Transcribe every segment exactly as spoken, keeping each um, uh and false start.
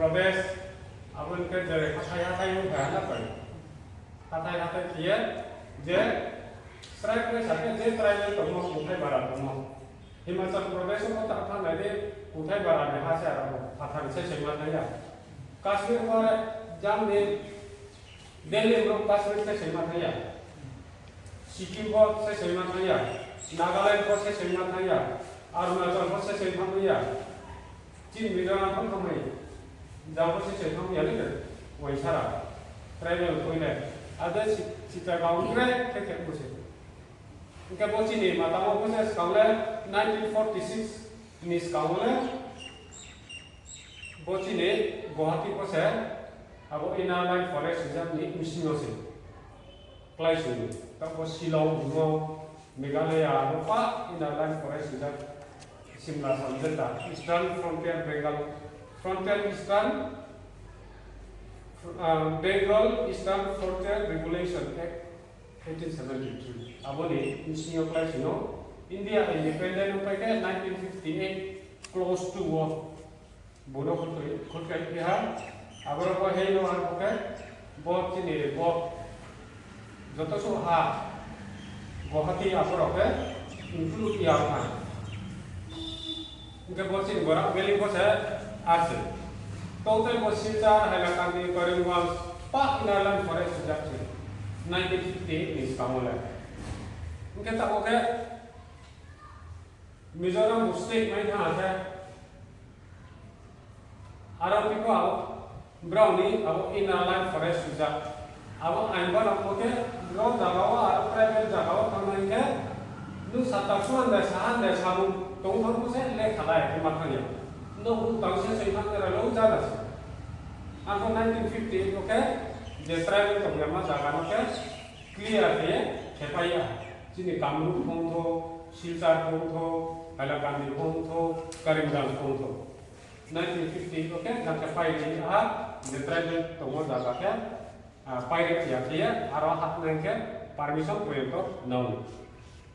Pradesh, abo ni khe je hathái hathái ong phai ha na pai. Hathái hathái khe ye, je tribe ni sa khe je tribe tongmo, kuthai bara tongmo. Himachal Pradesh wo ta thanng nai di, kuthai bara ni ha se aro phathar se soima thang ya. Kashmir wo jang ni Delhi brouh Kashmir se soima thang ya. Sikkim pho se soima thang ya. Nagaland pho se soima thang ya. Arunachal pho se soima thang ya. Chini Mizoram pho thanngmai, jang pho se se thanng ya le, uaingsa ra. Tribal khui le. Ade si-, Chittagong re khe khe bo se. Hing khe bo chini matamo pho se skang le nineteen forty six ni skang le bo chini Guwahati pho se abo Inner Line Forest Reserve ni bsing yo se klái sing ou. Taoh bo Shillong hingmo, Meghalaya abo pa Inner Line Forest Reserve, Simla Sub Delta, Eastern Frontier Bengal, Frontier Eastern, ah, Bengal Eastern Frontier Regulation Act eighteen seventy-three. Abo ni bsing yo klái sing ou. India independent ongpai khe nineteen fifty-eight clause two wo bung no khulkai, khulkai phi ha. Aboro bo hei no abo khe bo chini bo joto suh ha Guwahati aboro khe include ya ha. Hing khe bo chini Barak Valley pho se ar se. Total bo Silchar, Hailakandi, Karimganj, pa Inner Line Forest rijak se nineteen fifty-eight ni skang wo le. Hing khe taoh wo khe Mizoram bo state mai thanng ha khe, aro phi pho brao ni abo Inner Line Forest rijak. Abo ain banang pho khe, ro zaga wo aro private zaga wo thanng nai khe, nung sata suan de, sahan de, samung tong thang pho se lekha lai khe ma thanng ya. Nung bu tang se soi thanng ra lo jana se. Ang pho nineteen fifty-eight wo khe, je tribal tong ya ma zaga no khe, clear khe, khepai ya. Chini Kamrup phung tho, Silchar phung tho, Hailakandi phung tho, Karimganj phung tho. Nineteen fifty wo khe, jang khe pai ri ha, je tribal tongmo zaga khe, ah, pai ri ya khe ye, aro hapnai khe, permission porjonto nang.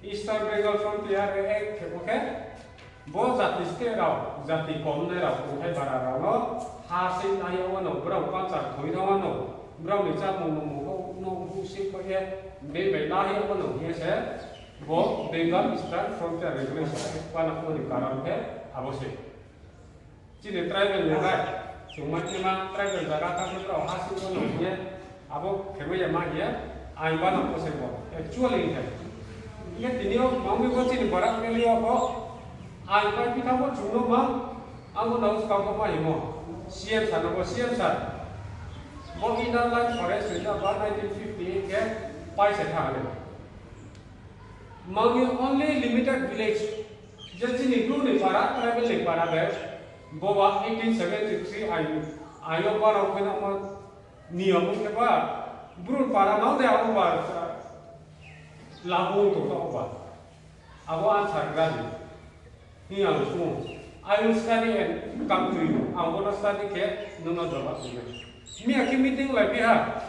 Eastern Bengal Frontier Act khe bo khe, bo jati state rao, jati komnai rao, kuthai bara rao no, ha sing nai ya wano, brao culture thoi thanng wano, brao ni chámung nungmung no bu sing kho ye, bini bai la ye wano hing ye se, bo Bengal Eastern Frontier Regulation Act banang ni karon khe abo se. Chini tribal ni bai, chung mai khe ma tribal zaga tang khe brao ha sing wano hing ye, abo khe mai ya ma hing ye, ain banang pho se bo. Actually hing khe. Hing khe tini yo, ma ong mi bo chini Barak Valley yo bo, ain bai phi thanng bo chung no ma, abo no skang pho ma hingmo. C M sir no bo, C M sir. Bo Inner Line Forest ni ba nineteen fifty khe pai se thanng le. Mangni only limited village. Je chini Bru ni para, tribal ni para be, bo ba eighteen seventy-three ain, ain yo para khe nangmo niyom khe ba, Bru para nang de abo ba, labu tong tong ba. Abo answer gra di. Hing ang sung. I will study and come to you. Ang bo no study khe, nung no jawab ri nai. Miya khe meeting lai phi ha.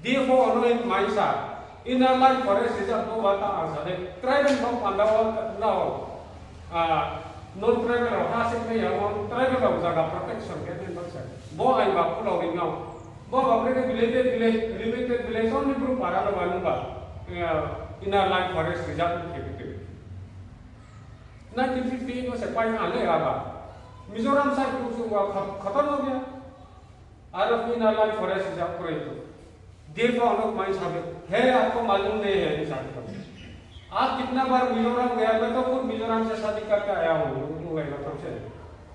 D F O no in mai sa, Inner Line Forest Reserve no wata ang sa de, tribal no panda wo no, ah, non tribal rao ha se mai ya, non tribal rao zaga protection khe de no sa. Bo ain ba phulau ri no. Bo ba bre khe limited village, limited village, only Bru para no ba nung ba, ah, Inner Line Forest Reserve khe bi. Nineteen fifty no se pai ha le aba. Mizoram side no se wa kha-, khatar no ya. Aro Inner Line Forest ja kroi to. Dirbo ano mai sabe. He, aapko malum nahi hai, sa to. Aap kitna baar Mizoram gaya, main to khud Mizoram se shaadi karke aaya hoon, tum gaya to se.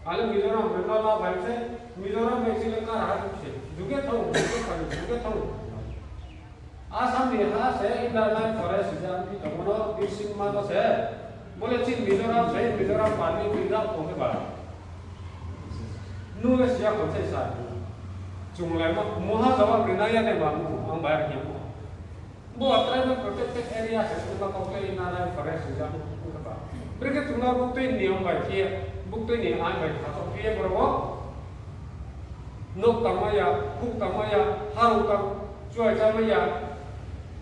Ale Mizoram mein na la bhai se, Mizoram mein se lekar hai se. Juge thau, juge thau, juge thau. Assam ni ha se Inner Line Forest ja, ami tongmo no, Birsingma no se. Bole chini Mizoram se, Mizoram party ni rao tong khe ba. Nung le siya kho se sa. Chung lai ma, muha jawab rinai ya ne ba mu, ang bayar khe mu. Bo tribal protected area se, chung ba kau khe Inner Line Forest ja mu, khe ba. Bre khe chung na buktui ni ang bai khe, buktui ni ang bai kha to khe boro. Nok tangmai ya, khuk tangmai ya, harung tang, chuai chámai ya.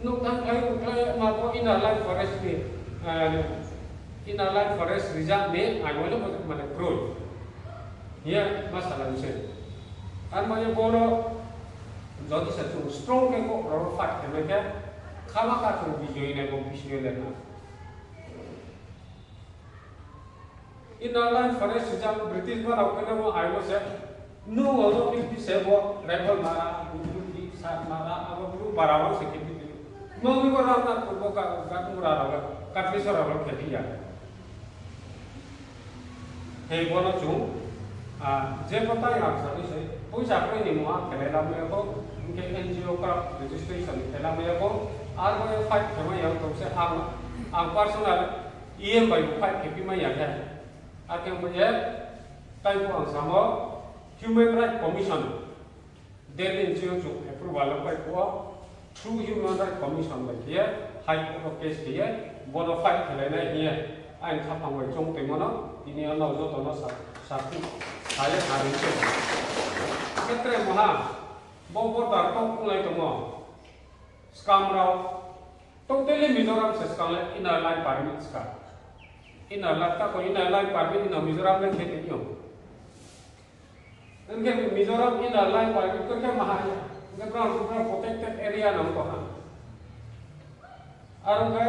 Nok tang khlai, khlai ma bo Inner Line Forest ni, eh, Inner Line Forest Reserve ni, ang wale bo mane kroi. Hiya, ma salai se. Ar mani bo no jodi se chung strong khe kok rao fight khe mai khe, khama kha chung bijoy nai bo bisoy le na. Inner line forest sijak British ba rao khe namo aimo se, nung abo fifty se bo rifle mara, gudu di, sar mara, abo bru bara wo se khe di. Nung ni bo rang na purbo ka, ka mura rao, ka piso rao khe di ya. Hei bono chung, ah, je pho tai ang sari se, poisa kroi ni mungha khelai lamai ya bo, hingkhe N G O craft registration khelai lamai ya bo, aro fight khe mai ya tong se ang, ang personal E M bai bo fight khe pi mai ya khe. Akhe bo ye, tai pho ang samo, Human Rights Commission, Delhi ni sing yo chung approval pai phuh wo, through Human Rights Commission bai khe ye, High Court wo case khe ye, bono fight khelai nai hing ye, aini khaphang bai choung tongmo no, tini yo nrao joto no sa, sa, sa ye sa ri se. Khe tre maha, bo border tok onglai tongmo, skam rao, totally Mizoram se skang le Inner Line Permit ska. Inner Line, tako Inner Line Permit no Mizoram le khe tong ou. Hingkhe Mizoram Inner Line Permit khe maha ya. Hingkhe brao, brao protected area no ong tong ha. Aro khe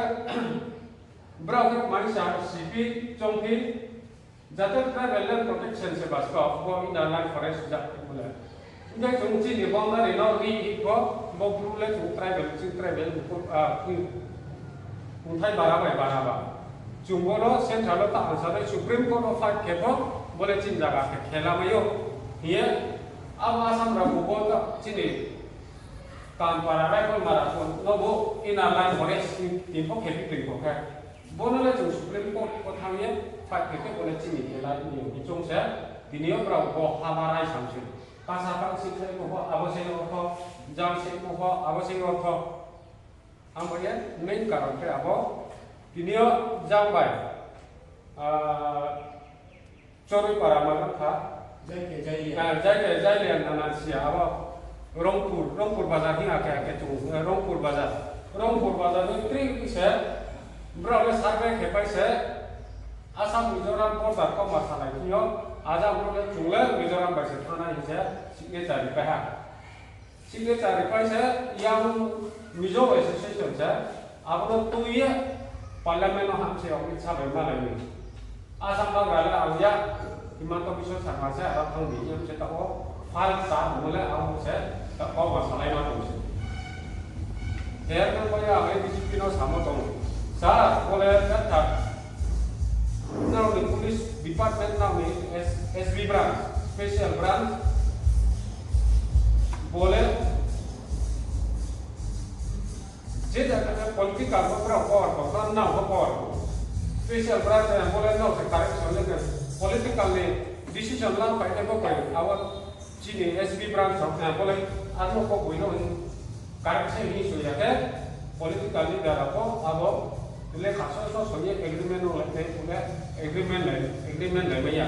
brao khe maisa sipi, chongphi, jate Tribal Land Protection se baska bo Inner Line Forest ja mole. Hingkhe chung chini boundary no ri hi pho, bo bru le chung tribal, chini tribal, ah, kungthai bara bai bara ba. Chung bono central wo ta ang sa nai Supreme Court wo fight khe pho, bo le chini zaga khe khe lamai ou. Hing ye, abo Assam rao bo bo ta chini Kampara, Rifle Mara, no bo Inner Line Forest ni tin pho khe pi tong khe. Bono le chung Supreme Court wo thanng ye fight khe khe bo le chini khe la ni hing chung se, tini yo brao bo ha ba rai sam se. Kasa kang si khe bo pho, abo se ortho, jang se bo pho, abo se ortho. Ang bo ye main karon khe abo, tini yo jang bai, ah, Chorui para ma kha. Jai khe, jai le. Ah, jai khe, jai le nana siya abo. Rongpur, Rongpur bazar hing akhe, akhe chung, eh, Rongpur bazar. Rongpur bazar ni kri se, brao le survey khe pai se, Assam Mizoram border kau ma salai thing yo, ajang brao le chung le Mizoram bai se thanngnai hing se, signature ri pai ha. Signature ri pai se, yang Mizo Association se, abo no tui ye, Parliament no ham se, Amit Shah bai malai ni. Assam bagra le ang ya, Himanta Biswa Sarma se, aro thang di, yang se taoh wo, file sa, mo le ang se, taoh wo ma salai ma tong se. Therefore, bo ya ang A D G P no samo tong. Sir, bo le, that, that, nrao ni police department nrao ni S-, S B branch, special branch, bo le, je jaga khe political pho brao power tong, nrao pho power tong. Special branch, eh, bo le nrao se correction le khe political ni decision la pai khe bo pai, abo chini S B branch rao, eh, bo le aro kho boi no hing correction hing soi ya khe political leader rao pho abo lekha so so soi ye agreement no le, le agreement le, agreement le mai ya.